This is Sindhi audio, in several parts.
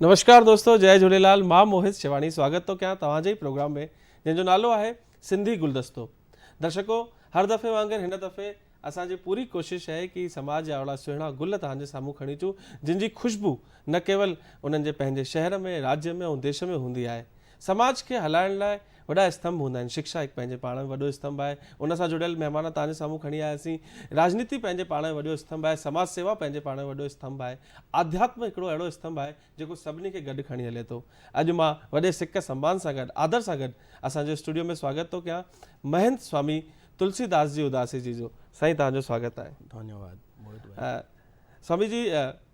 نمشڪار دوستو جئي جهوليلال مان موهت شواڻي سواگت ٿو ڪيان توهان جي ئي پروگرام ۾ جنهن جو نالو آهي سنڌي گلدستو درشڪو هر دفعي وانگر هن دفعي اسان جي پوري ڪوشش آهي ڪي سماج جا اهڙا سهڻا گل توهان جي سامهون کڻي اچون جن جي خوشبو نه ڪيول انهن جي پنهنجي شهر ۾ راجيه ۾ ۽ ديش ۾ هوندي آهي سماج کي هلائڻ لاء وڏا استنڀ هوندا آهن. شڪشا هڪ پنهنجي پاڻ ۾ وڏو استنڀ آهي. ان سان جڙيل مهمان توهان جي سامهون کڻي آياسين. راڄنيتي پنهنجي پاڻ ۾ وڏو استنڀ آهي. سماج سيوا پنهنجي پاڻ ۾ وڏو استنڀ آهي. آڌياتم هڪڙو اهڙو استنڀ آهي جيڪو سڀني کي گڏ کڻي هلي ٿو. اڄ مان وڏي سڪ سنمان سان گڏ آدر سان گڏ اسان جي اسٽوڊيو ۾ سواگت ٿو ڪيان مهنت سوامي تلسي داس جي اداسي جي جو. سائين توهان جو سواگت آهي. ڌنيواد موهت ڀائي. سوامي جي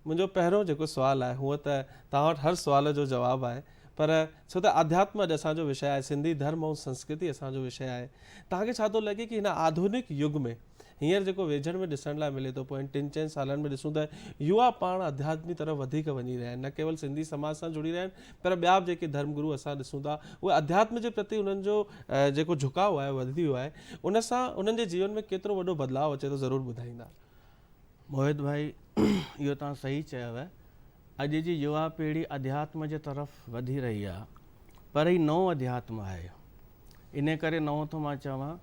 منهنجو پهريون جيڪو سوال آهي هونء ته توهان وٽ هر سوال جو جواب آهي پر ڇو ته آڌياتم اڄ اسان جو وشيه آهي، سنڌي ڌرم ۽ سنسڪرتي اسان جو وشيه آهي. توهان کي ڇا ٿو لڳي ڪي هن آڌونڪ يگ ۾ هينئر جيڪو ويجهڙ ۾ ڏسڻ لاء ملي ٿو پوين ٽن چئن سالن ۾ ڏسون ته يوا پاڻ اڌياتمي طرف وڌيڪ وڃي رهيا آهن نه ڪيول سنڌي سماج سان جڙي رهيا آهن پر ٻيا به جيڪي ڌرم گرو اسان ڏسون ٿا اهي اڌياتم جي پرتي انهن جو جيڪو جهڪاء آهي وڌي ويو آهي ان سان انهن جي جيون ۾ ڪيترو وڏو بدلاء اچي ٿو ضرور ٻڌائيندا. موهت ڀائي اهو توهان صحيح چيو اڄ جي يوا پيڙهي اڌياتم جي طرف وڌي رهي آ پر هي نئون اڌياتم آهي انهي ڪري نئون ٿو مان چوان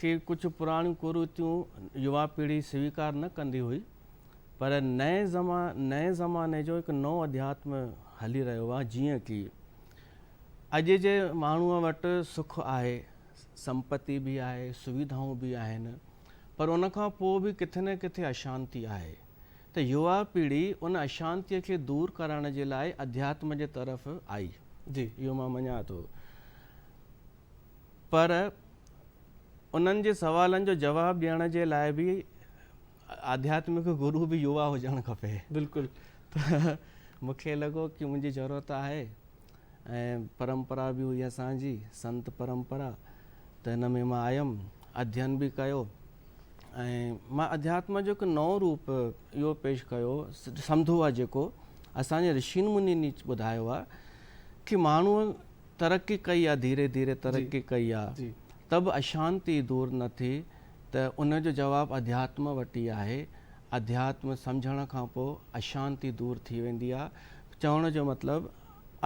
ڪي ڪجهه پراڻيون ڪريتيون يوا پيڙهي سويڪار نه ڪندي هئي پر نئين زما نئين زماني جو هڪ نئون اڌياتم هلي رهيو آ جيئن ڪي اڄ جي ماڻهوء وٽ سک آهي سمپتي به آهي سويڌائون به آهن پر ان کان پوء به ڪٿي نه ڪٿي اشانتي آهي ته يوا پيڙهي ان اشانتيء کي دور ڪرڻ جي لاء اڌياتم جي طرف آئي. جي. اهو مان مڃان ٿو. پر انهن جي سوالن جو جواب ڏيڻ جي لاء به آڌياتمڪ گرو به يوا هجڻ کپي. بلڪل. ته مون کي لڳو ڪي منهنجي ضرورت آهي ۽ پرمپرا به هئي اسان جي سنت پرمپرا ته ان ۾ مان آيم اڌين به ڪيو. ۽ مان اڌياتم جو هڪ نئون روپ اهو پيش ڪيو سمڌو آهي جيڪو اسان جي رشين منين ٻڌايو آهي ڪي ماڻهو ترقي ڪئي آهي ڌيري ڌيري ترقي ڪئي آهي ته به اشانتي دور نه ٿي ته ان جو جواب اڌياتم وٽ ئي آهي اڌياتم سمجهڻ کان پوء اشانتي دور ٿي ويندي آهي چوڻ جو مطلب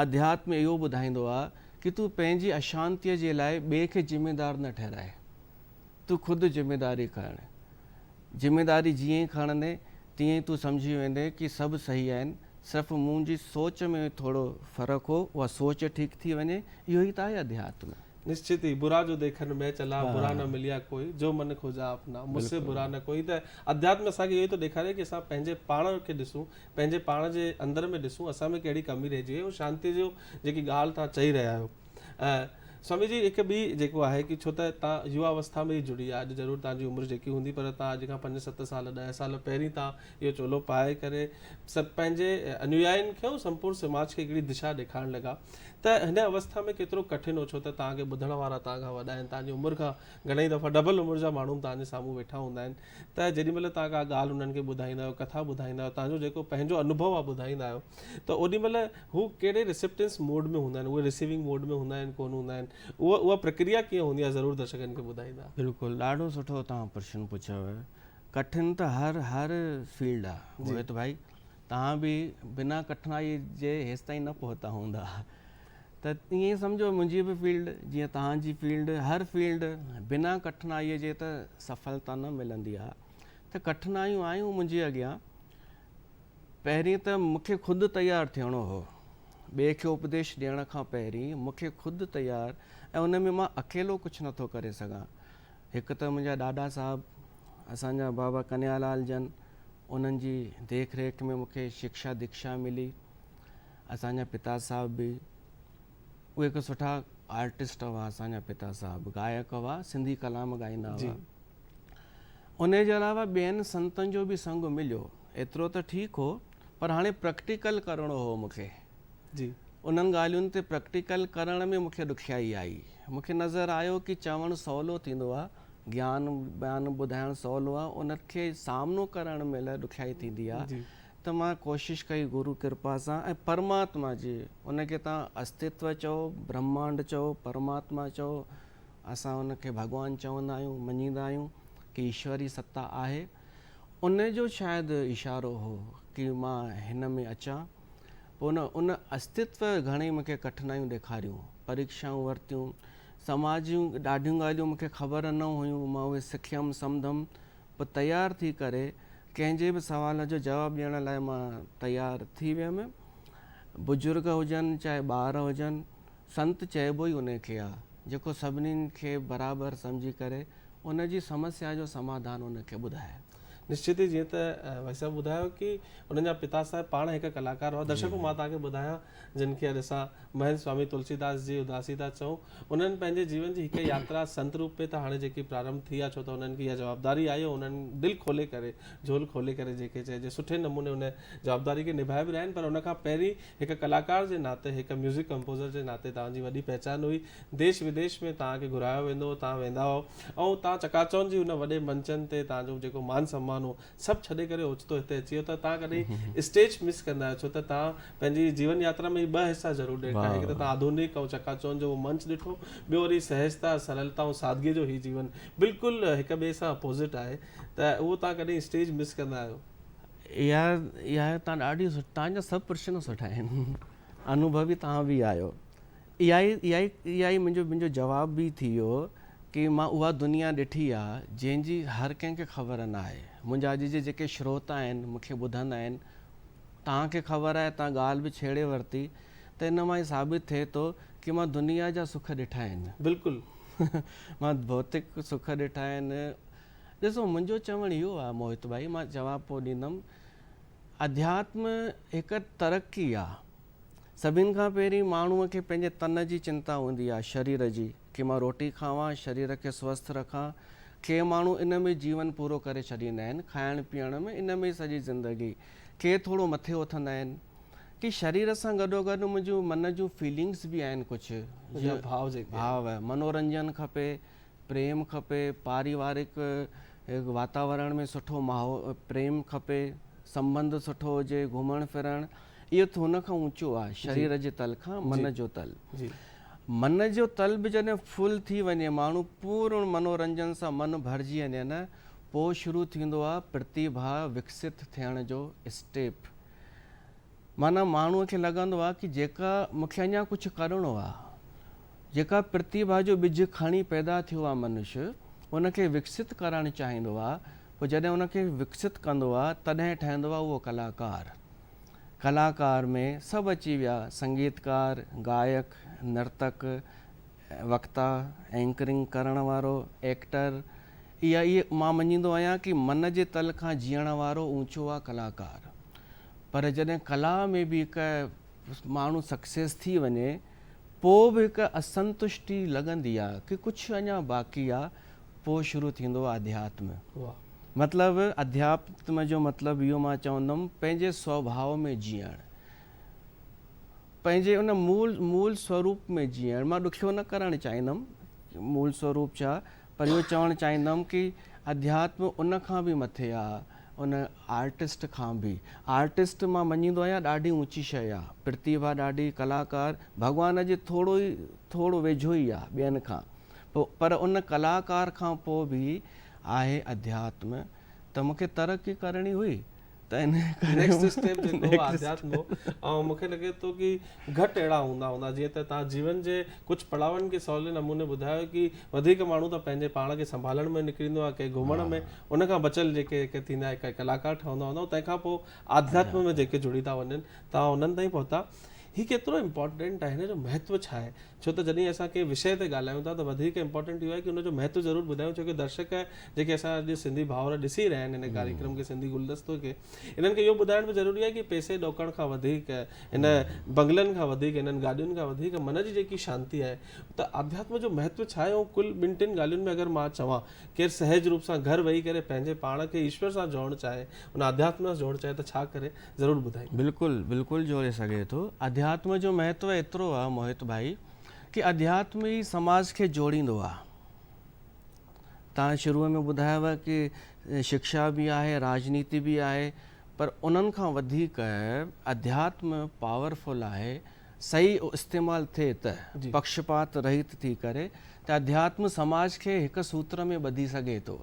اڌياتم اهو ٻڌائيندو آهي ڪي تون پنهنجي اشانتي جي لاء ٻئي کي ذميدار نه ٺهرائي تون خود ذميداري کڻ. ذميداري جيئن ئي کڻندين تيئن ئي تون سمجهي ويندين ڪي سڀ صحيح آهن، صرف منهنجي سوچ ۾ ٿورو فرق هو، اها سوچ ٺيڪ ٿي وڃي، اهو ئي ته آهي اڌياتم. نشچت ئي برا جو ديکن مين چلا، برا نه مليا ڪوئي، جو من کوجا اپنا، مون سي برا نه ڪوئي ته اڌياتم اسان کي اهو ئي ٿو ڏيکاري ڪي اسان پنهنجي پاڻ کي ڏسون، پنهنجي پاڻ جي اندر ۾ ڏسون اسان ۾ ڪهڙي ڪمي رهجي وئي ۽ شانتي جو جيڪي ڳالهه توهان چئي رهيا آهيو. سوامي جي هڪ ٻي جيڪو آهي ڪي ڇو ته تان يوا اوسٿا ۾ ئي جڙي آهي اڄ ضرور تان جي عمر جيڪي هوندي پر تان اڄ کان پنج ست سال ڏهه سال پهرين تان اهو چولو پائي ڪري سڀ پنهنجي انويائين کي ۽ سمپورن سماج کي هڪڙي دشا ڏيکارڻ لڳا ته هن اوسٿا ۾ ڪيترو ڪٺن هو ڇو ته تان کي ٻڌڻ وارا تان کان وڏا آهن تان جي عمر کان گهڻي دفعا ڊبل عمر جا ماڻهو به تان جي سامهون ويٺا هوندا آهن ته جيڏي مهل تان ڪا ڳالهه انهن کي ٻڌائيندا آهيو ڪٿا ٻڌائيندا آهيو تان جو جيڪو پنهنجو انوڀو آهي ٻڌائيندا آهيو ته اوڏي مهل هو ڪهڙي ريسيپٽنس موڊ ۾ هوندا آهن اهي ريسيونگ موڊ ۾ هوندا آهن ڪونه هوندا آهن اها اها پرڪريا ڪيئن هوندي آهي ضرور درشڪن کي ٻڌائيندا. بلڪل ڏاڍو سٺو توهان پرشن پڇيو ڪٺن ته هر هر فيلڊ آ موهت ڀائي توهان به بنا ڪٺنائي جي هيستائين نه پهتا هوندا ته ائين ئي سمجهو منهنجي به فيلڊ جيئن توهان جي فيلڊ هر فيلڊ بنا ڪٺنائي جي ته سڦلتا نه ملندي آ ته ڪٺنايون آيون منهنجي اڳيان پهرين ته مون کي خود تيار ٿيڻو هو. ٻئي کي اپديش ڏيڻ کان پهرين مون کي خود تيار ۽ ان ۾ مان اڪيلو ڪجهه نه ٿو ڪري سگهان. هڪ ته منهنجا ڏاڏا صاحب اسان جا بابا ڪنهيا لال جن انهن جي ديک ريک ۾ مون کي شڪشا ديکشا ملي. اسان جا پتا صاحب به اهي هڪ سٺا آرٽسٽ هئا اسان جا پتا صاحب گائڪ هئا سنڌي ڪلام ڳائيندا هئا. انهيء جي علاوه ٻين سنتن جو به سنگ مليو. ايترو ته ٺيڪ هو، پر هاڻي پرئڪٽيڪل ڪرڻو هو مون کي. جي. انهن ڳالهين تي پرئڪٽيڪل ڪرڻ ۾ مون کي ڏکيائي آئي. مون کي نظر آيو ڪي چوڻ سولو ٿيندو آ، گيان بيان ٻڌائڻ سولو آ، ان کي سامنو ڪرڻ مهل ڏکيائي ٿيندي آ. جي. ته مان ڪوشش ڪئي گرو ڪرپا سان ۽ پرماتما جي، ان کي توهان استتو چئو، برهمانڊ چئو، پرماتما چئو، اسان ان کي ڀڳوان چوندا آهيون، مڃيندا آهيون ڪي ايشوري ستا آهي. ان جو شايد اشارو هو ڪي مان هن ۾ اچان. پوء ان ان استتو گهڻي مون کي ڪٺنايون ڏيکاريون، پريڪشائون ورتيون، سماج جون ڏاڍيون ڳالهيون مون کي خبر نه هيون، مان اهي سکيم، سمڌم، پوء تيار ٿي ڪري ڪنهن جي به سوال جو جواب ڏيڻ لاء مان تيار ٿي ويم. بزرگ هجن چاهي ٻار هجن، سنت چئبو ئي انهي کي آ، جيڪو سڀني کي برابر سمجهي ڪري ان جي سمسيا جو سماڌان ان کي ٻڌائي. نشچت ئي جيئن ته ڀائي صاحب ٻڌايو ڪي انهن جا پتا صاحب پاڻ هڪ ڪلاڪار هئا. درشڪو مان توهان کي ٻڌايان جن کي اڄ اسان مهنت سوامي تلسيداس جي اداسي ٿا چئون انهن پنهنجي جيون جي هڪ ياترا سنت روپ ۾ ته هاڻي جيڪي پرارنڀ ٿي آهي ڇو ته انهن کي اها جوابداري آئي ۽ انهن دل کولي ڪري جهول کولي ڪري جيڪي چئجي سٺي نموني ان جوابداري کي نڀائي به رهيا آهن پر ان کان پهرين هڪ ڪلاڪار جي ناتي هڪ ميوزڪ ڪمپوزر جي ناتي توهان جي وڏي پهچان هئي ديش وديش ۾ توهان کي گهرايو ويندو هو، توهان ويندا هئو ۽ توهان چڪاچونڌ جي ان وڏي منچن تي توهان جو جيڪو مان سمان هو سڀ ڇڏي ڪري اوچتو هتي اچي ويو ته توهان ڪڏهن اسٽيج مس ڪندا آهيو ڇو ته توهان پنهنجي جيون ياترا ۾ هي ٻه حصا ضرور ڏٺا هڪ ته توهان آڌونڪ ۽ چڪاچونڌ جو اهو منچ ڏٺو ٻيو وري سهجتا سرلتا ۽ سادگي جو هي جيون بلڪل هڪ ٻئي سان اپوزٽ آهي ته اهو توهان ڪڏهن اسٽيج مس ڪندا آهيو؟ يار اها توهان ڏاڍي توهان جا سڀ پرشن سٺا آهن انوڀوي توهان به آهيو. اها ئي اها ئي اها ئي منهنجو منهنجو جواب به ٿي ويو ڪي مان اها دنيا ڏٺي آ جنهن جي هر ڪنهن کي خبر نه آهي. منهنجا اڄ جي جيڪي شروتا آهن مون کي ٻڌندا آهن توهان کي خبر آهي توهان ڳالهه به ڇيڙي ورتي ته ان مان هي ثابت ٿئي ٿو ڪي مان دنيا جا سک ڏٺا آهن. بلڪل. مان ڀوتڪ سک ڏٺا آهن. ڏسو منهنجو چوڻ اهو آ موهت ڀائي مان جواب پوء ڏيندم اڌياتم هڪ ترقي آ. سڀن کان پهرين ماڻهوء کي پنهنجي تن جي چنتا هوندي آهي، شرير جي، ڪي مان روٽي کاوان، شرير کي سوسٿ رکان. ڪي ماڻهو ان ۾ جيون پورو ڪري ڇڏيندا آهن، کائڻ پيئڻ ۾ ان ۾ ئي سڄي زندگي. ڪي ٿورو مٿي اٿندا آهن، ڪي شرير سان گڏوگڏ منهنجون من جون فيلنگس به آهن ڪجهه، جيئن ڀاو جيڪي ڀاو، منورنجن کپي، پريم کپي، پاريوارڪ واتاورڻ ۾ سٺو ماحول، پريم کپي، سنٻنڌ سٺو هجي، گهمڻ ڦرڻ، اهو ته هن کان اوچو آهي، شرير جي تل کان من جو تل. من جو تل به جڏهن فل ٿي وڃي، ماڻهو پورڻ منورنجن سان من ڀرجي وڃي نه، پوء شروع ٿيندو آهي پرتيڀا وڪست ٿيڻ جو اسٽيپ. معنيٰ ماڻهوء کي لڳندو آهي ڪي جيڪا مون کي اڃا ڪجهه ڪرڻو آهي، جيڪا پرتيڀا جو ٻج کڻي پيدا ٿيو آهي منش، ان کي وڪست ڪرڻ چاهيندو آهي، پوء جڏهن ان کي وڪست ڪندو آهي، تڏهن ٺهندو آهي اهو ڪلاڪار. ڪلاڪار ۾ سڀ اچي ويا، سنگيتڪار، گائڪ، نرتڪ، وڪتا، اينڪرنگ ڪرڻ وارو، ايڪٽر، اها ئي مان مڃيندو آهيان ڪي من جي تل کان جيئڻ وارو اونچو آ ڪلاڪار. پر جڏهن ڪلا ۾ به هڪ ماڻهو سڪسيس ٿي وڃي پوء به هڪ اسنتشٽي لڳندي آ ڪي ڪجهه اڃا باقي آ پوء شروع ٿيندو آ اڌياتم. مطلب اڌياتم جو مطلب اهو مان چوندم پنهنجي سوڀاء ۾ جيئڻ. پنهنجي ان مول مول سوروپ ۾ جيئڻ. مان ڏکيو نه ڪرڻ چاهيندم مول سوروپ ڇا پر اهو چوڻ چاهيندم ڪي اڌياتم ان کان به مٿي آ ان آرٽسٽ کان به. آرٽسٽ مان مڃيندو آهيان ڏاڍي اونچي شيء آ. پرتيڀا ڏاڍي ڪلاڪار ڀڳوان جي ٿورو ئي ٿورو ويجهو ئي آ ٻين کان پوء پر ان ڪلاڪار کان پوء به آهي اڌياتم ته مون کي ترقي ڪرڻي هئي ته ان ڪري نيڪسٽ اسٽيپ جيڪو هو آڌياتم هو ۽ مون کي لڳي ٿو ڪي گهٽ اهڙا هوندا هوندا جيئن ته توهان جيون جي ڪجهه پڙاون کي سولي نموني ٻڌايو ڪي وڌيڪ ماڻهو ته پنهنجي پاڻ کي سنڀالڻ ۾ نڪريندو آهي ڪي گهمڻ ۾ ان کان بچيل جيڪي هڪ ٿيندا هڪ ڪلاڪار ٺهندا هوندا تنهن کان پوء آڌياتم ۾ جيڪي جڙي ٿا وڃن توهان انهن تائين پهتا هي ڪيترو امپارٽنٽ آهي هن جو مهتو ڇا آهي ڇو ته جڏهن اسان ڪنهن وشيه تي ڳالهايون ٿا ته وڌيڪ امپارٽنٽ اهو آهي ڪي ان جو مهتو ضرور ٻڌايون ڇو ڪي درشڪ جيڪي اسان اڄ سنڌي ڀائر ڏسي رهيا آهن هن ڪاريڪرم کي سنڌي گلدستو کي انهن کي اهو ٻڌائڻ به ضروري آهي ڪي پئسي ڏوڪڙ کان وڌيڪ هن بنگلن کان وڌيڪ هنن گاڏين کان وڌيڪ من جي جيڪي شانتي آهي ته آڌياتم جو مهتو ڇا آهي ۽ ڪل ٻن ٽن ڳالهين ۾ اگر مان چوان ڪير سهج روپ سان گهر ويهي ڪري پنهنجي پاڻ کي ايشور سان جوڙڻ چاهي ان آڌياتم سان جوڙڻ چاهي ته ڇا ڪري ضرور ٻڌائيندا. بلڪل بلڪل جوڙي سگهي ٿو. اڌياتم جو مهتو ايترو آ موهت ڀائي ڪي اڌياتم ئي سماج کي جوڙيندو آ. توهان شروع ۾ ٻڌايو ڪي شڪشا به آهي راجنيتي به آهي پر انهن کان وڌيڪ اڌياتم پاورفل آهي صحيح استعمال ٿئي ته پڪشپات رهت ٿي ڪري ته اڌياتم سماج کي هڪ سوتر ۾ ٻڌي سگهي ٿو.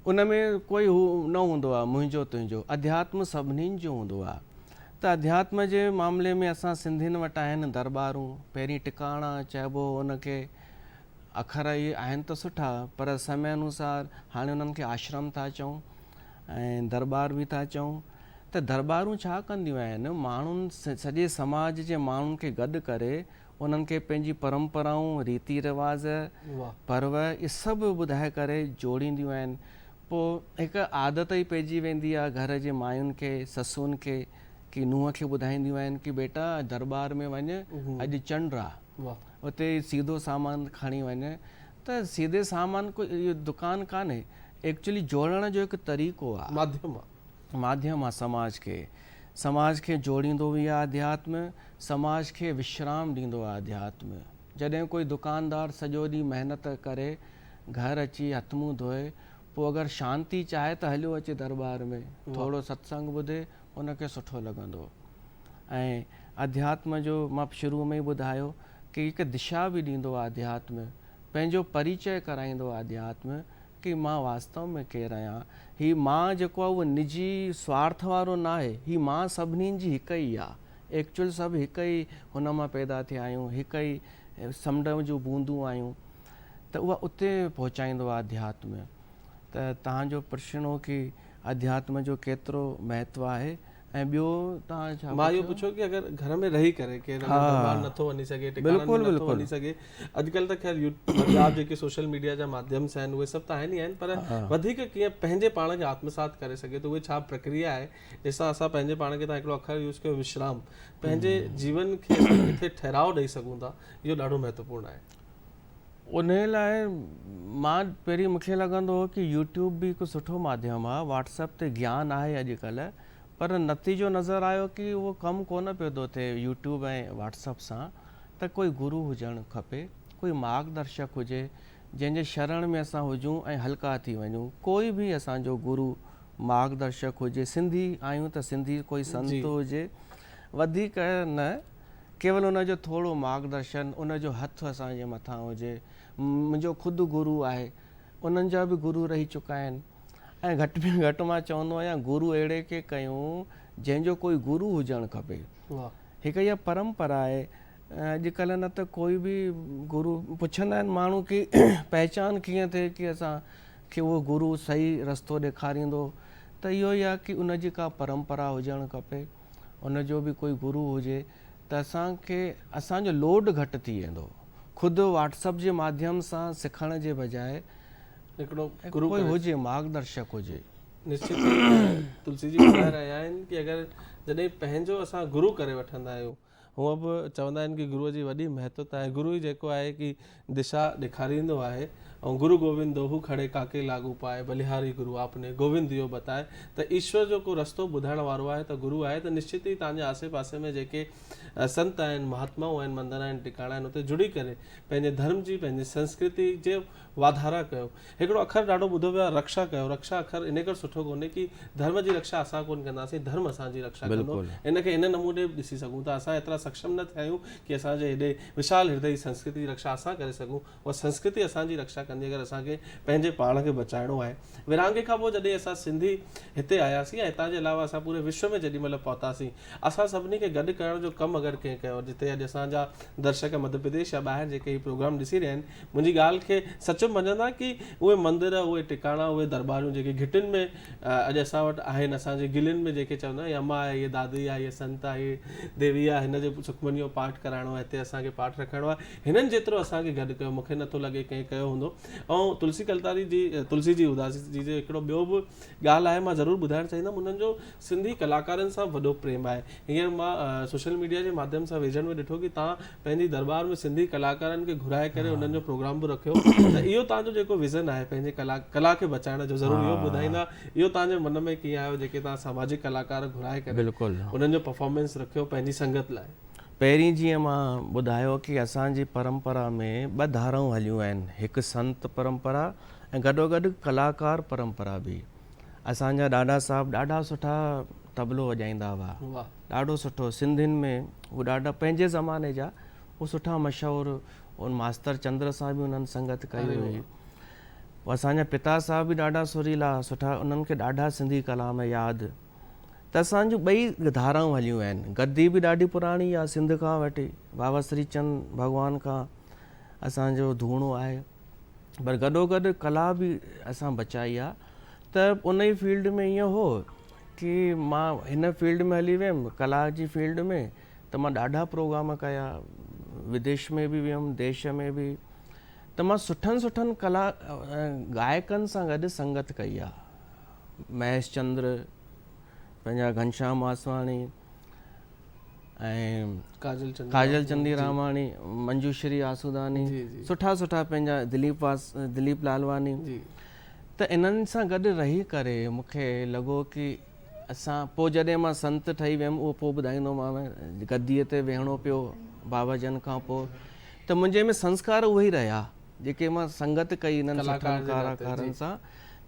ان ۾ ڪوئي هو نه هوندو آهي منهنجو تنهنجو، اڌياتم سڀنين جو هوندو آهي. ته اڌياتم جي معاملي ۾ اسان سنڌين وٽ آهن درٻارون، پهرين ٽڪاڻا چئبو هو ان کي، اکر اهي آهن ته سٺا پر سمي انوسار هاڻي انهن کي آشرم ٿا چئون ۽ درٻار به ٿا چئون ته درٻارون ڇا ڪنديون آهن ماڻهن سڄي سماج جي ماڻهن کي گڏ ڪري انهن کي پنهنجي پرمپرائون، ريتي رواج، پرو اهي سڀ ٻڌائي ڪري جوڙينديون آهن. پوء هڪ عادت ئي پئجي ويندي آهي گهر جي ماين کي، سسن کي ڪي نونهن کي ٻڌائينديون آهن ڪي بيٽا درٻار ۾ وڃ اڄ چنڊ آ اتي سيڌو سامان کڻي وڃ ته سيڌي سامان ڪو اهو دڪان ڪانهي ايڪچولي جوڙڻ جو هڪ طريقو آ. ماڌيم آ. ماڌيم آ سماج کي. سماج کي جوڙيندو به آ اڌياتم، سماج کي وشرام ڏيندو آ اڌياتم. جڏهن ڪوئي دڪاندار سڄو ڏينهن محنت ڪري گهر اچي هٿ منهن ڌوئي پوء اگر شانتي چاهي ته هليو اچي درٻار ۾ ٿورو ستسنگ ٻڌي ان کي سٺو لڳندو. ۽ اڌياتم جو مان شروع ۾ ئي ٻڌايو ڪي هڪ دشا به ڏيندو آ اڌياتم، پنهنجو پريچئه ڪرائيندو آ اڌياتم ڪي مان واستو ۾ ڪير آهيان. هي مان جيڪو آ اهو نجي سوارٿ وارو ناهي، هي مان سڀني جي هڪ ئي آ. ايڪچوئل سڀ هڪ ئي هن مان پيدا ٿيا آهيون، هڪ ئي سمنڊ جون بوندون آهيون ته اها اتي پهچائيندو آ اڌياتم. ته توهان جو پرشن هو ڪي اڌياتم جو ڪيترو مهتو آهي ۽ ٻيو توهان ڇا مان اهو پڇيو ڪي اگر گهر ۾ رهي ڪري ڪير اگر درٻار نٿو وڃي سگهي ٽڪاڻن ۾ نٿو وڃي سگهي اڄڪلهه ته خير يوٽيوب جيڪي سوشل ميڊيا جا ماڌيمس آهن اهي سڀ ته آهن ئي آهن پر وڌيڪ ڪيئن پنهنجي پاڻ کي آتمسات ڪري سگهي ٿو اهي ڇا پرڪريا آهي جنهن سان اسان پنهنجي پاڻ کي تان هڪڙو اکر يوز ڪيو وشرام پنهنجي جيون کي اسان ڪٿي ٺهراء ڏئي سگهون ٿا اهو ڏاڍو مهتوپورڻ آهي. انهيء لاء مان پهرين مون کي لڳندو هو ڪي يوٽيوب به هڪ سٺو ماڌيم آهي، واٽس ايپ تي گيان آهي اڄڪلهه پر نتيجو نظر آيو ڪي اهو ڪم ڪونه پيو ٿو ٿئي يوٽيوب ۽ واٽس ايپ سان ته ڪوئي گرو هجڻ کپي، ڪوئي مارگ درشڪ هجي جنهن جي شرڻ ۾ اسان هجون ۽ هلڪا ٿي وڃون، ڪوئي به اسان جو گرو مارگ درشڪ هجي، سنڌي آهيون ته سنڌي ڪوئي سنت هجي وڌيڪ نه. ڪيول ان جو ٿورو مارگدرشن، ان جو هٿ اسان جي مٿان هجي. منهنجو خود گرو آهي. انهن جا به گرو رهي چڪا آهن ۽ گهٽ ۾ گهٽ مان چوندو آهيان گرو اهڙي کي ڪيون جنهن جو ڪوئي گرو هجڻ کپي. هڪ اها پرمپرا آهي. اڄڪلهه نه ته ڪوئي به گرو پڇندا آهن ماڻهو ڪي پهچان ڪيئن ٿئي ڪي اسان کي اهو گرو صحيح رستو ڏيکاريندو ته اهو ئي آهي ڪي ان جي ڪا پرمپرا هجڻ کپي. ان جو به ڪوئي گرو هجي ته اسان کي اسان جو لوڊ گهٽ ٿي ويندو. خود واٽس اپ جي ماڌيم سان سکڻ جي بجاء هڪڙو گرو ڪوئي هجي مارگدرشڪ هجي. نشچت تلسي جي ٻڌائي رهيا آهن ڪي اگر جڏهن پنهنجو اسان گرو ڪري وٺندا آهيون هونء به چوندا آهن ڪي گروء جي وڏي مهتوتا آهي گرو ئي جيڪو آهي ڪي دشا ڏيکاريندو آهي ۽ گرو گوبند دوهو کڙي ڪاڪي لاڳو پائي بلهاري گرو آپني گوبند ديو بتائي ته ايشور جو ڪو رستو ٻڌائڻ وارو آهي ته گرو آهي ته نشچت ئي توهان جي آسي پاسي ۾ جيڪي سنت آهن مهاتمائون آهن مندر آهن ٽڪاڻا آهن اتي جڙي ڪري پنهنجي ڌرم جي پنهنجي سنسڪرتي جي واڌارا ڪيو. هڪڙو اکر ڏاڍو ٻڌو ويو آهي رڪشا ڪيو. رڪشا اکر انهي ڪري سٺو ڪونهي ڪي ڌرم جي رڪشا اسان ڪونه ڪنداسين ڌرم اسان جي رڪشا ڪندو. ان کي ان نموني به ڏسي سگهون ٿا. اسان ايترا سڪشم نه ٿيا آهيون ڪي اسان جي هيڏي وشال هردئي سنسڪرتي جي رڪشا اسان ڪري سگهون. اها سنسڪرتي اسان جي رڪشا ڪندي اگر اسان کي پنهنجي پاڻ کي بچائڻو آهي. ورهاڱي کان پوء جڏهن اسان سنڌي هتي آياسين ۽ هتان جي علاوه اسان پوري وشو ۾ جيڏي مهل پهتاسين اسان سڀني کي گڏ ڪرڻ جو ڪم اگر ڪنهن ڪيو جتي اڄ اسان جا درشڪ مڌيه پرديش يا ٻاهر جيڪي هي پروگرام ڏسي رهيا آهن منهنجي ڳالهه کي سچ مڃندا ڪي اهي مندر اهي ٽڪاڻا اهي درٻاريون جيڪي گهٽين ۾ اڄ اسان وٽ آهن اسان جي گلين ۾ جيڪي چوندا آهن اما آهي هي دادي آهي هي سنت آهي هي ديوي آهي هن جي سکمني جو پاٺ ڪرائڻو آهي هتي اسان کي پاٺ رکائڻو آهي هنن جيترو اسان کي گڏ ڪيو مون کي نٿو لڳي ڪنهن ڪيو هوندو ۽ تلسي ڪلتاري جي تلسي جي اداسي جي جو هڪڙو ٻيو به ڳالهه آهي مان ضرور ٻڌائڻ چاهيندم انهن جو سنڌي ڪلاڪارن سان وڏو پريم آهي هينئر مان سوشل ميڊيا جي ماڌيم سان ويجهڙ ۾ ڏٺو ڪي توهان پنهنجي درٻار ۾ سنڌي ڪلاڪارن کي گهرائي ڪري انهن جو پروگرام به رکيو ته اهو توهان جو جيڪو ويزن آهي پنهنجي ڪلا ڪلا کي بچائڻ جو ضرور اهو ٻڌائيندا اهو توهان جي من ۾ ڪيئن آيو جيڪي توهان سماجڪ ڪلاڪار گهرائي ڪري بلڪل انهن جو پرفارمنس رکيو پنهنجي سنگت لاء. پهرين جيئن مان ٻڌايو ڪي اسان جي پرمپرا ۾ ٻه ڌارائون هليون آهن هڪ سنت پرمپرا ۽ گڏوگڏ ڪلاڪار پرمپرا به. اسان جا ڏاڏا صاحب ڏاڍا سٺا طبلو وڄائيندا هئا ڏاڍو سٺو سنڌين ۾ هو ڏاڍا پنهنجي زماني جا هو سٺا مشهور ان ماستر چندر سان به انهن سنگت ڪئي هئي پوء اسان جا پتا صاحب به ڏاڍا سريلا سٺا انهن کي ڏاڍا سنڌي ڪلام ياد ته اسان جون ٻئي ڌارائون هليون آهن. گدي به ڏاڍي پراڻي آهي سنڌ کان وٺي بابا سري چند ڀڳوان کان اسان جو ڌوڻو آهي پر گڏوگڏ ڪلا به اسان بچائي آهي ته ان ئي فيلڊ ۾ ائين هو ڪي مان هن فيلڊ ۾ هلي ويم ڪلا جي فيلڊ ۾ ته مان ڏاڍا پروگرام ڪيا وديش ۾ به ويم ديش ۾ به ته مان سٺن سٺن ڪلا گائڪن سان گڏ سنگت ڪئي آ مهيش چندر پنهنجا گهنشام واسواڻي ۽ ڪاجل چندي راماڻي منجوشري آسوداني سٺا سٺا پنهنجا دليپ واس دليپ لالواني ته انهن سان گڏ رهي ڪري مون کي لڳو ڪي اسان پوء جڏهن مان سنت ٺهي ويم اهو پوء ٻڌائيندومانو گديء تي ويهڻو پيو بابا جن کان پوء ته منهنجي ۾ سنسڪار اهي ئي رهيا جيڪي مان سنگت ڪئي انهن سٺن ڪاراڪارن سان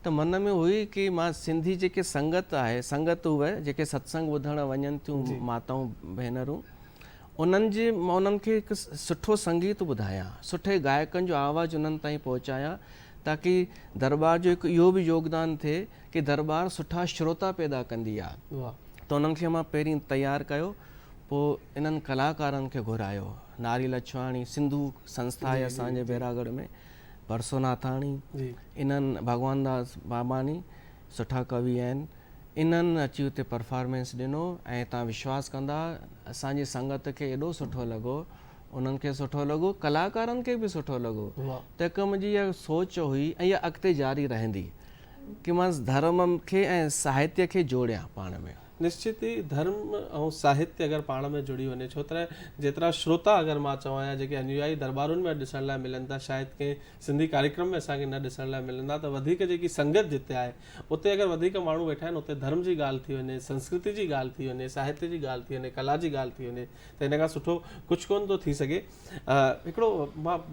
ته من ۾ هئي ڪي مان سنڌي جيڪي سنگت آهي سنگت اهي جيڪي ستسنگ ٻڌڻ وڃن ٿيون ماتائون ڀينرون انهن جي مان انهن کي هڪ سٺو سنگيت ٻڌايان سٺي گائڪن جو آواز انهن تائين پهچايان تاڪي درٻار جو هڪ اهو به يوگدان ٿئي ڪي درٻار سٺا شروتا پيدا ڪندي آ ته انهن کي مان پهرين تيار ڪيو پوء انهن ڪلاڪارن کي گهرايو ناري لڇواڻي سنڌو سنسٿا آهي اسان جي بيراڳڙهه ۾ پرسو ناٿاڻي انهن ڀڳوان داس باباڻي سٺا ڪوي آهن انهن اچي اتي پرفارمنس ڏنو ۽ تان وشواس ڪندا اسان جي سنگت کي ايڏو سٺو لڳو انهن کي سٺو لڳو ڪلاڪارن کي به سٺو لڳو ته هڪ منهنجي اها سوچ هئي ۽ اها اڳتي جاري رهندي ڪي مان ڌرم کي ۽ ساهتيه کي جوڙيان پاڻ ۾. نشچت ئي ڌرم ۽ ساهتيه اگر پاڻ ۾ جڙي وڃي ڇو ته جيترا شروتا اگر مان چوان يا جيڪي انويائي درٻارن ۾ ڏسڻ لاء ملن ٿا شايد ڪنهن سنڌي ڪاريڪرم ۾ اسان کي نه ڏسڻ لاء ملندا ته وڌيڪ جيڪي سنگت جتي آهي اتي اگر وڌيڪ ماڻهو ويٺا آهن اتي ڌرم جي ڳالهه ٿي وڃي سنسڪرتي جي ڳالهه ٿي وڃي ساهتيه جي ڳالهه ٿي وڃي ڪلا جي ڳالهه ٿي وڃي ته ان کان سٺو ڪجهه ڪونه ٿو ٿي سگهي. هڪڙو مان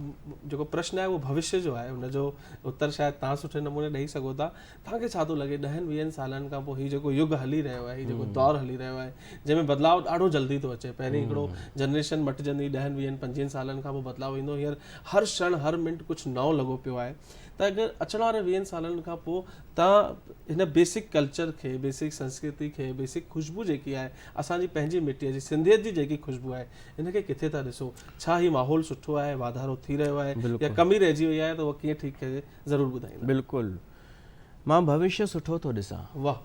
جيڪو پرشن آهي اهو ڀوشيه جو آهي ان جو اتر شايد توهان سٺي نموني ڏئي سگهو ٿا. توهان کي ڇا ٿو لڳي ڏهن ويهن سالن کان پوء هي جيڪو يگ هلي رهيو آهي هي جيڪو دور هلي رهيو آهي جنهن ۾ بدلاء ڏاڍو جلدي ٿو اچي پهرين هڪڙو جنريشن مٽجندي ڏهن ويهن پنجويهن سالن کان پوء بدلاء ايندو هينئر هر ڪشڻ هر منٽ ڪجهه نئون لڳو پيو آهي ته اگر اچڻ واري ويهن سالن کان پوء توهان هن بيسڪ ڪلچر کي بيسڪ سنسڪرتي کي بيسڪ خوشبو جيڪي آهي اسان جي پنهنجي مٽيء جي سنڌيت جي جيڪي خوشبو آهي ان کي ڪٿي ٿا ڏسو؟ ڇا هي ماحول سٺو آهي، واڌارو ٿي رهيو آهي يا ڪمي رهجي وئي آهي ته اها ڪيئن ٺيڪ ڪجي ضرور ٻڌائيندا. بلڪل مان ڀوشيه سٺو ٿو ڏسان. واھ.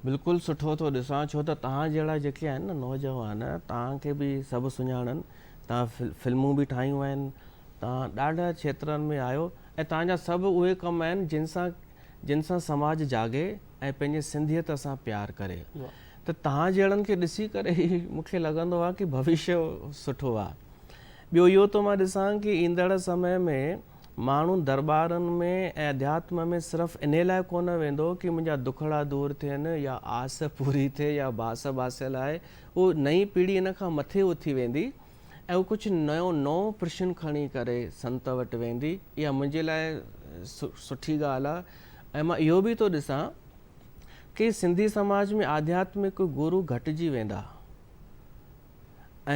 بلڪل سٺو ٿو ڏسان ڇو ته توهان جهڙا جيڪي آهن نه نوجوان توهان کي به سڀ سڃاڻن توهان فلمون به ٺاهيون آهن توهان ڏاڍا کيترن ۾ آهيو ۽ توهان جا سڀ اهي ڪم آهن جن سان جن سان سماج جاڳي ۽ پنهنجي سنڌيت سان پيار ڪري ته توهان جهڙن کي ڏسي ڪري ئي مون کي لڳندو آهي ڪي ڀوشيه سٺو آهي. ٻيو اهو ٿو مان ڏسان ڪي ايندڙ سمي ۾ ماڻهو درٻارن ۾ ۽ اڌياتم ۾ صرف انهي لاء ڪونه ويندو ڪي منهنجا دکڙا دور ٿين يا آس پوري ٿئي يا باس باسيل آهي اهو نئين پيڙهي ان کان مٿي اٿي ويندي ۽ هو ڪجهه نيو نئون پرشن کڻي ڪري سنت وٽ ويندي اها منهنجي لاء سٺي ڳالهه آهي ۽ مان اهو به ٿو ڏسان ڪي سنڌي سماج ۾ آڌياتمڪ گرو گهٽجي ويندا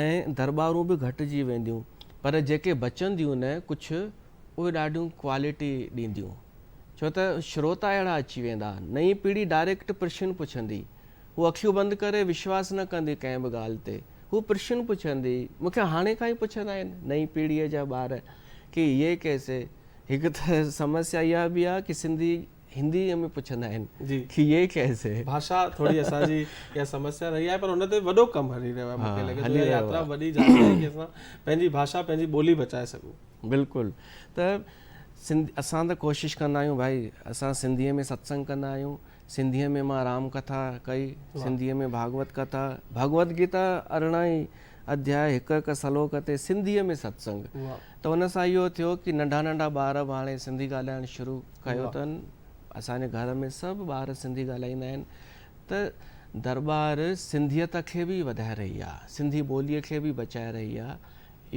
۽ درٻارون به گهٽجي وينديون پر جيڪي بچنديون نه ڪجهه اهي ڏاڍيون ڪوالٽي ڏينديون ڇو ته شروتا اهڙا اچي ويندا نئين پيڙهي ڊائريڪٽ پرشن پڇندي هو اکيون بند ڪري وشواس نه ڪندي ڪنهن به ڳالهه تي. هو پرشن پڇندي. مون کي هاڻي کان ئي پڇندا آهن نئين پيڙهيء جا ٻار ڪي يي ڪيسي؟ هڪ ته سمسيا اها به آهي ڪي سنڌي هنديء ۾ پڇندا آهن ڪي يي ڪيسي؟ ڀاشا ٿوري اسان جي اها سمسيا رهي آهي پر ان تي وڏو ڪم هلي رهيو آهي مون کي لڳي ٿو اها ياترا وڏي جاري آهي ڪي اسان پنهنجي ڀاشا پنهنجي ٻولي بچائي سگهون. بلڪل ته سنڌ اسان ته ڪوشش ڪندا آهيون ڀائي اسان سنڌيء ۾ ستسنگ ڪندا آهيون سنڌيء ۾ مان رام ڪٿا ڪئي، سنڌيء ۾ ڀاڳوت ڪٿا، ڀڳوت گيتا 18 ئي اڌياء هڪ هڪ سلوڪ تي سنڌيء ۾ ستسنگ ته ان سان اهو ٿيو ڪي ننڍا ننڍا ٻار به هاڻي سنڌي ڳالهائڻ شروع ڪيو اٿن اسان جي گهر ۾ سڀ ٻار سنڌي ڳالهائيندا آهن ته درٻار سنڌيت کي به وڌائي رهي آهي سنڌي ٻوليء کي به بچائي رهي آهي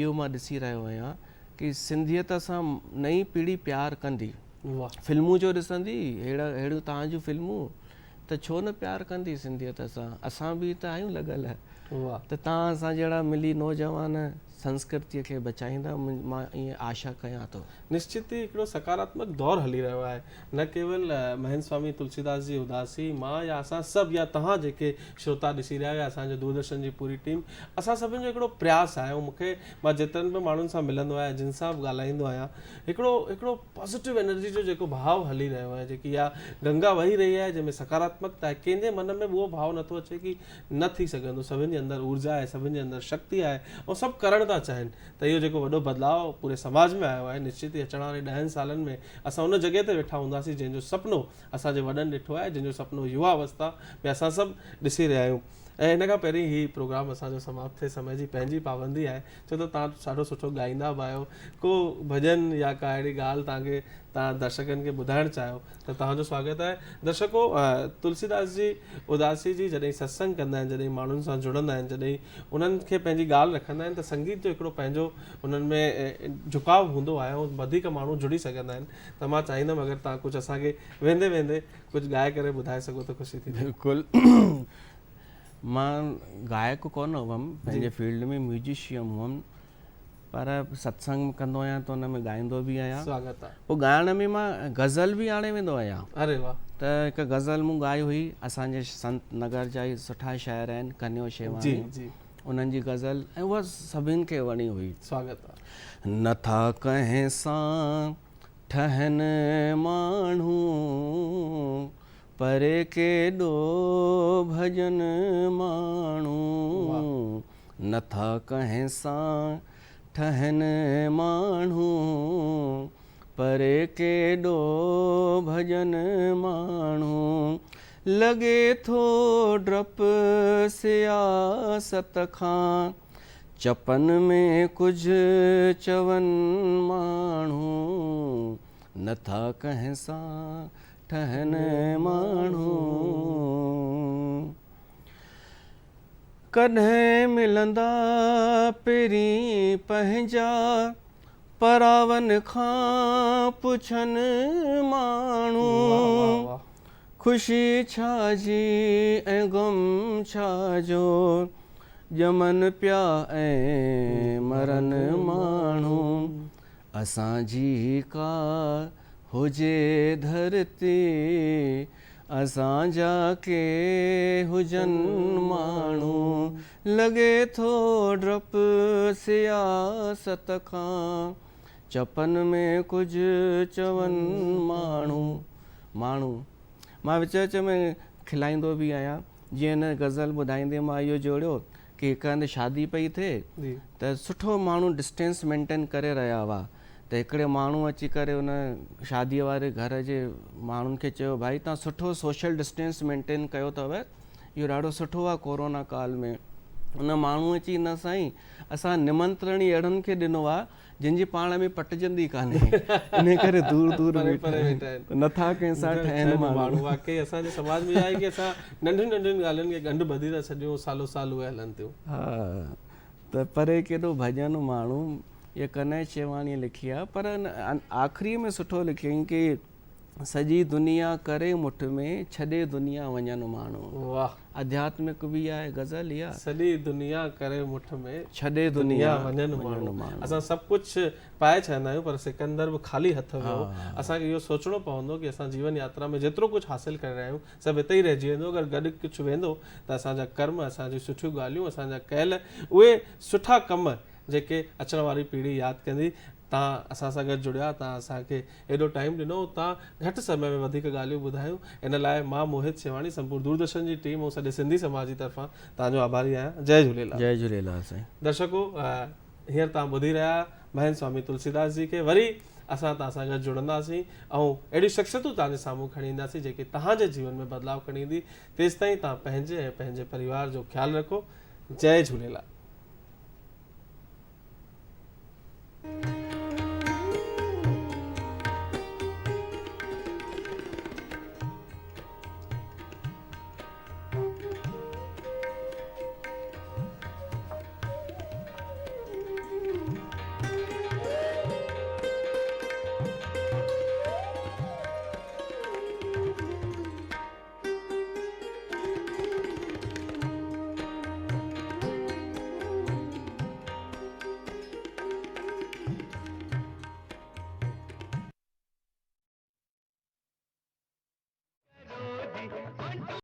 اهو مان ڏسي رهيو آهيان ڪي سنڌيت سان نئين پيڙهي پيار ڪندي. فلمون جو ڏسندي ههڙا ههڙيون توهان جون فلمون ته ڇو نه پيار ڪندي سنڌيت سان اسان به ته آهيون لڳل ته توهان اسان جهڙا ملي نوجوان سنسڪرتيء کي بچائيندا مان ائين آشا ڪيان ٿو. نشچت ئي هڪڙو سڪاراتمڪ دور هلي رهيو آهي. نه ڪيول مهنت سوامي تلسيداس جي اداسي مان يا اسان سڀ يا توهان جيڪي شروتا ڏسي رهيا آهيو يا اسان جو دوردرشن جي پوري ٽيم اسان سڀن جو هڪڙو پرياس آهي ۽ مون کي مان جيترن به ماڻهن سان ملندو آهيان جن سان به ڳالهائيندو آهيان هڪڙو هڪڙو پازيٽو انرجي جو جيڪو ڀاء هلي رهيو آهي جيڪي اها گنگا وهي رهي آهي جنهن ۾ سڪاراتمڪتا آهي ڪنهن جي من ۾ به اهو ڀاء نٿو اچي ڪي نه ٿي سگهندو سڀن جي اندر اورجا آهي سڀن جي اندر شڪتي آهي ۽ سڀ ڪرڻ ٿا چاهين ته اهو جيڪو وڏو بدلاء پوري سماج ۾ آيو آهي نشچت ئي اچڻ واري ڏهن سالن ۾ اسان ان جڳهه تي ويٺا هونداسين جنهن جو سپنو اسان جي وڏن ڏٺو آهي جنهن جو سپنو يوا اوستا ۾ اسان سڀ ڏسي رهيا آهيون ۽ ان کان پهرين هي پروگرام اسان جو سماپت ٿئي سمي جي پنهنجي پابندي آهي ڇو ته توهان ڏاڍو سٺو ڳائيندا به آهيو ڪو ڀڄن يا ڪا اهڙي ڳالهه توهان کي توهان درشڪن کي ٻڌائڻ چاهيو ته توهان جو سواگت آهي. درشڪو تلسيداس جي اداسي جي جڏهن ستسنگ ڪندا آهن جڏهن ماڻهن سان جڙندا آهن جڏهن انهن کي پنهنجي ڳالهه رکندا آهن ته سنگيت جو هڪڙو پنهنجو انهن ۾ جهڪاء هوندو آهي ۽ وڌيڪ ماڻهو جڙي سگهندا آهن ته مان چاهيندم اگر توهان ڪجهه اسان کي ويندي ويندي ڪجهه ڳائي ڪري ٻڌائي سگهو ته خوشي ٿيندي. بلڪل مان گائڪ ڪونه هئم پنهنجي فيلڊ ۾ ميوزيشين هئم پر ستسنگ ڪندو آهيان ته ان ۾ ڳائيندو به آهيان. سواگت آ. پوء ڳائڻ ۾ مان غزل به آڻي ويندو آهيان. اري واه. ته هڪ غزل مون ڳائي هئي اسان جي سنت نگر جا ئي سٺا شاعر آهن ڪنيو شيواڻي جي جي. انهن جي غزل ۽ اها سڀن کي وڻي هئي. سواگت آ. نه ٿا ڪنهن سان ٺهن ماڻهو پري ڪيڏو ڀڄن ماڻهو. نه ٿا ڪنهن سان ٺهن ماڻهو، پري ڪيڏو ڀڄن ماڻهو. لڳي ٿو ڊپ سياست کان، چپن ۾ ڪجهه چون ماڻهو. نه ٿا ڪنهن سان ٺهن ماڻهو. ڪڏهن ملندا پرين پنهنجا، پراون کان پڇن ماڻهو. خوشي ڇا جي ۽ غم ڇا جو، ڄمن پيا ۽ مرن ماڻهو. اسان جي ڪا هجي ڌرتي، اسان جا ڪي هجن ماڻهو. لڳي ٿو ڊپ سياست کان، چپن ۾ ڪجهه چون ماڻهو. ماڻهو. مان وچ وچ ۾ کلائيندو به آهيان. جيئن هن غزل ٻڌائيندي مان اهو جوڙيو ڪي هڪ هنڌ شادي پئي ٿئي ته سٺو ماڻهو ڊسٽينس مينٽين ڪري رهيا هئا ته هڪڙي ماڻهو اچي ڪري ان شادي واري گهر جي ماڻهن کي چيو ڀائي تان سٺو سوشل ڊسٽينس مينٽين ڪيو اٿو اهو ڏاڍو سٺو آهي ڪورونا ڪال ۾ ان ماڻهو اچي نه سائين اسان نمنترڻ ئي اهڙن کي ڏنو آهي جن جي پاڻ ۾ پٽجندي ڪانهي انهي ڪري دور دور پري پري ويٺا آهن نٿا ڪنهن سان ٺهن ماڻهو. واقعي اسان جي سماج ۾ اها آهي ڪي اسان ننڍين ننڍين ڳالهين کي ڳنڍ ٻڌي ٿا ڇڏيون سالو سال اهي هلن ٿيون. ها ته پري ڪيڏو ڀڄن ماڻهو اها ڪنهن شيواڻيء لکي آهي پر آخريء ۾ سٺو لکيائين ڪي سڄي دنيا ڪري مٺ ۾ ڇڏي دنيا وڃن ماڻهو. واھ. اڌياتمڪ به آهي غزل اها. سڄي دنيا ڪري مٺ ۾. ڇڏي دنيا وڃن ماڻهو. اسان سڀ ڪجهه پائي ڇڏندا آهيون پر سڪندر به خالي هٿ ويو. اسان کي اهو سوچڻو پوندو ڪي اسان جيون ياترا ۾ جيترو ڪجهه حاصل ڪري رهيا آهيون سڀ هتي ئي رهجي ويندو اگر گڏ ڪجهه ويندو ته اسان جا ڪرم اسان جون سٺيون ڳالهيون اسان جا ڪيل اهي سٺا ڪم جيڪي اچڻ واري پيڙهي ياد ڪندي. توهان اسان سان گڏ جڙيا، توهان اسان کي ايڏو ٽائيم ڏنو، توهان گهٽ سمي ۾ وڌيڪ ڳالهيون ٻڌايون، ان لاء مان موهت شيواڻي سمپور دوردرشن جي ٽيم ۽ سڄي سنڌي سماج جي طرفان توهان جو آڀاري آهيان. جئي جهوليلال. جئي جهوليلال سائين. درشڪو هينئر توهان ٻڌي رهيا مهنت سوامي تلسيداس جي کي وري اسان توهان سان گڏ جڙنداسين ۽ اهڙيون شخصيتون توهان جي سامهون کڻي اينداسين جيڪي توهان جي جيون ۾ بدلاء کڻي ايندي تيستائين توهان پنهنجي ۽ پنهنجي پريوار جو خيال رکو جئي جهوليلال.